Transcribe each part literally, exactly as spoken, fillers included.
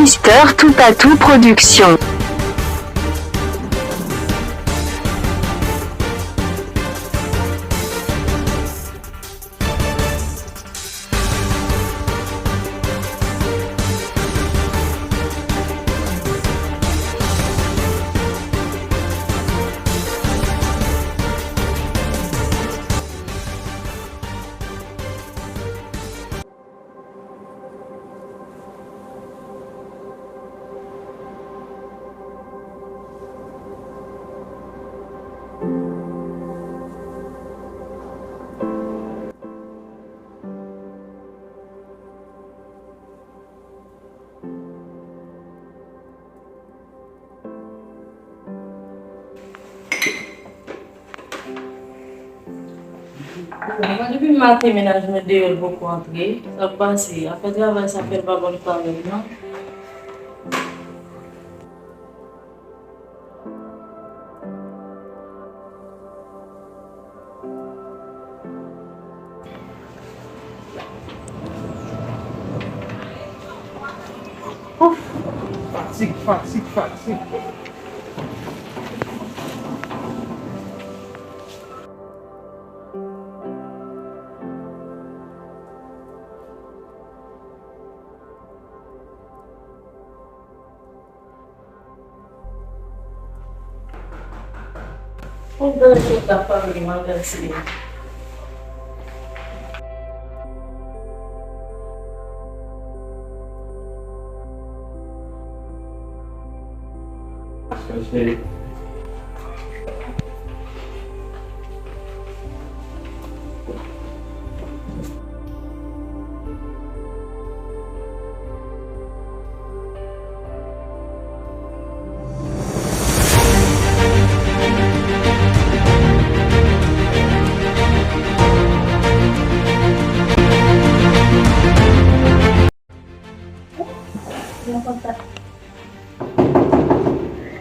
Mister Toupatou Production. Bon, mwen depi maten mennaj mwen deyò, l poko antre. Sa k pase? Afè travay sa fè l pa bon parèy non. Ouf! Fatig, fatig, fatig. Ou gade sa k ap pale mal, gade si.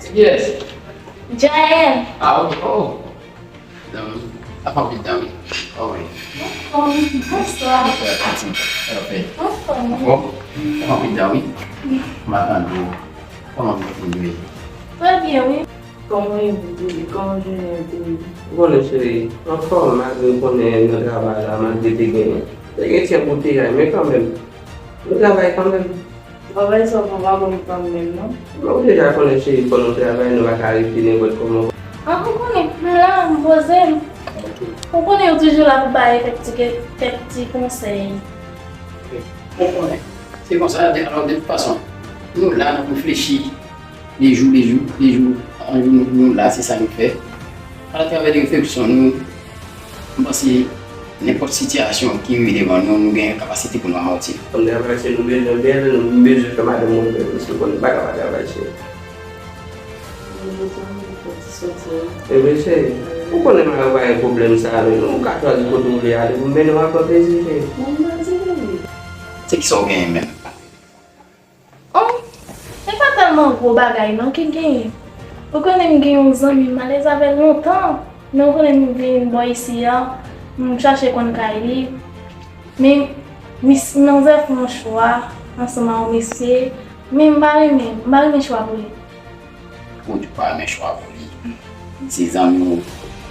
Ti kiyès? Jael. Ah, ok. Oh. Danm, sa fè anpil tan, wi. Oh, wi. Anfòm, bonswa. Sa fè anpil tan, wi. Anfòm. Anfòm? Sa fè anpil tan, wi. M pa tande w. Kòman w ye? Trè byen, wi. Kòman w ye, Boubouli? Kòman jounen an te ye? Ou konnen, cheri, anfòm, malgre w konnen nan travay la, malgre te gen, te gen ti anbouteyaj, men kanmenm, nou travay kanmenm. Travay sa w fè pa bon kanmenm, non. Men ou deja konnen, cheri, fò nou travay, nou pa ka rete nenpòt kòman. An, ou konnen, m la, m poze m. Ok. Ou konnen yo toujou la pou bay kèk ti, kèk ti konsèy. Ok. Ou konnen. Se konsa, de, alò, de tout fason, nou la, n ap reflechi. De jou, de jou, de jou an jou, nou, nou la, se sa nou fè. Atravè de refleksyon nou, m panse nenpòt sitiyasyon ki rive devan nou, nou gen kapasite pou nou amòti l. Kòm travay se nou bezwen bèl, nou bezwen fè madanm mwen bèl, paske w konnen m pa ka pa travay, cheri. Ebyen, cheri, ou konnen m pa gen pwoblèm sa a, men ou ka chwazi kote w vle ale pou m mennen w ak plezi, cheri. Se kisa w genyen menm? Oh, se pa tèlman gwo bagay non ki genyen. Ou konnen m gen yon zanmi m alèz avè l lontan, men ou konnen m vin bò isi a, m chache konn kay li. Men mis, manzè fè yon chwa ansanm a yon mesye, men m pa renmen, m pa renmen chwa pou li. Ou di w pa renmen chwa pou li. Se zanmi w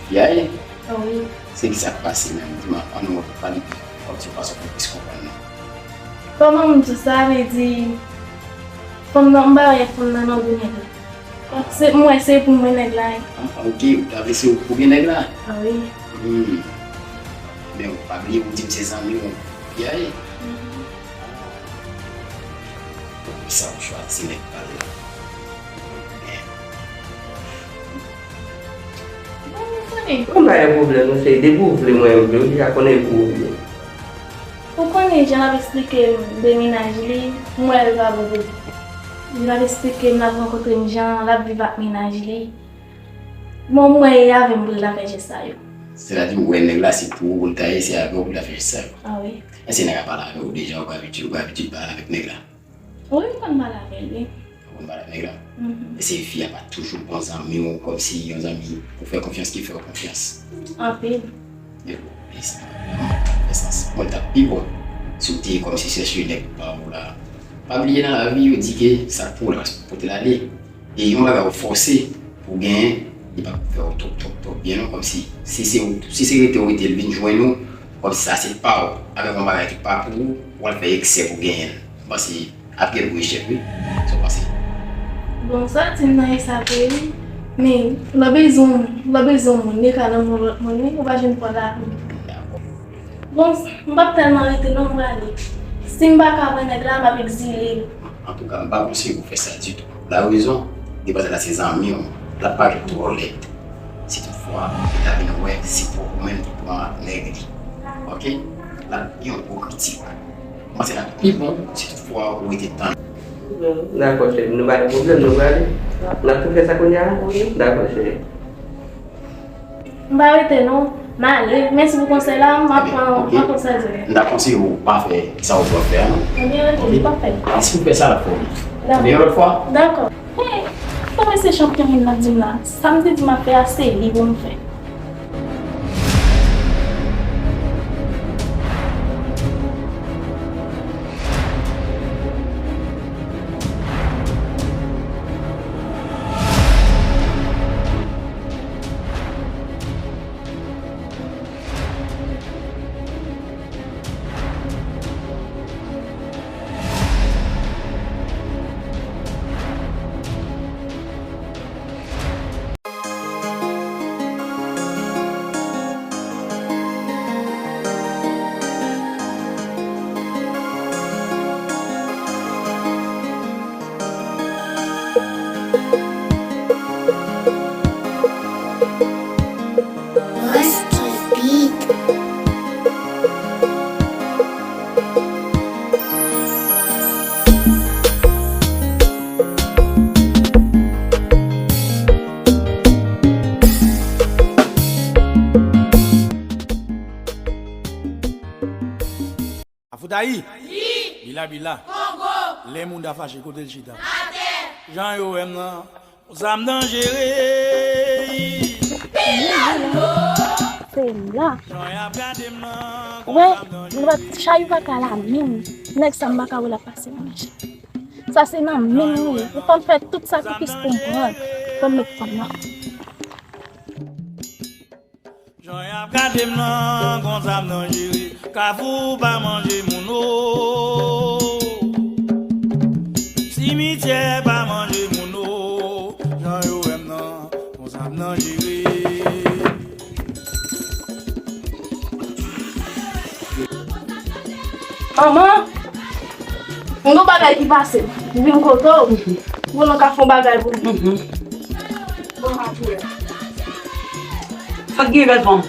fi a ye? Wi. Se kisa k pase menm? Di m, ann nou pale yon ti fason pou plis konprann nou. Kòman m di w sa, vle di, fanm nan, m pa wè fanm nan nan gou nèg la. Se, m wè se pou mwen nèg la ye. Ah, ok, ou ta vle se ou pou gen nèg la? Ah, wi. Hmm. Men ou pa bliye ou di m se zanmi w fi a ye? Mhm. Poukisa ou chwazi nèg pa l la? Bon, ou konnen. Mwen pa gen pwoblèm non, cheri, depi ou vle mwen, m vle, ou deja konnen pou ou vle. Ou konnen jan l ap eksplike m de mennaj li, m wè l pa bon pou li. Jan l ap eksplike m, l ap rankontre m, jan l ap viv ak mennaj li. Bon, m wè e avè m pou l ta fè jès sa yo. Sètadi ou wè nèg la se pou ou pou l ta ye, se avè w pou l ta fè jès sa yo? Ah wi. Èske nèg la pale avè w deja, ou gen abitid, ou gen abitid pale avèk nèg la? Wi, m konn pale avè l, wi. Ou konn pale avèk nèg la? Mhm. Èske fi a pa toujou bon zanmi w, kòmsi yon zanmi ou fè konfyans, ki fè w konfyans? Anpil. Yo, e sa fè sans. Mwen, l t ap pi bon si w te kòmsi chèche nèg pa w la. Pa bliye nan lavi, yo di ke sa k pou w la, pote l ale. E yon bagay ou fòse pou w genyen, li p ap fè w twòp, twòp, twòp byen non. Kòmsi, si se, si se rete w rete l vin jwenn ou, kòmsi sa se pa w, avèk yon bagay ki pa pou ou, w al fè eksè pou w genyen l. M panse ap gen gwo echèk wi. Sa w panse? Bon, sa ti m nan e sa vre wi. Men, lè w bezwen, lè w bezwen yon moun, li ka nan men yon lòt moun wi, ou pa jwenn pran lavi. Dakò. Bon, m p ap tèlman rete non, m prale. Si m pa ka wè nèg la, m ap egzile. Antouka, m pa konseye w fè sa ditou. La rezon, demoiselle la se zanmi w, l ap parèt twò lèd. Si toutfwa li ta vin wè se pwòp ou menm ki pran nèg li. Oke? L ap gen yon gwo kritik. M panse l ap pi bon si toutfwa ou rete tann. Dakò, cheri, nou pa gen pwoblèm, nou prale. N ap tou fè sa kounye a? Wi. Dakò, cheri. M pa rete non, m ale. Mèsi pou konsèy la, m ap pran, m ap pran sa di. M ta konseye w pa fè sa ou pral fè a non. Ebyen, oke, m p ap fè l. Paske si w fè sa, l ap fè w li. Dakò. Ebyen, yon lòt fwa. Dakò. Hey, kòman se chanpyon moun nan di m la? Sa m te di m ap fè a, se li pou m fè. Afoutayi! Wi! Bila bila! Kongo! Lè moun ta fache, kote l chita? Atè! Jan yo wè m nan, konsa m danjere. Bila lo! Se la. Jan y ap gade m nan, konsa m danjere. Wè, chayou pa ka la menm. Nèg sa m pa ka wè l ap pase nan men chayou. Sa se nan men m li ye. Ou fè m fè tout sakrifis pou m pran l. Fò m met fanm nan. Jan y ap gade m nan, konsa m danjere. Kafou pa manje moun o. Simityè pa manje moun o. Jan yo wè m nan, konsa m danjere. Manman, m gon bagay ki pase. M vin kote w. Bon, nou ka fè yon bagay pou li. Sa k gen, bèl fanm?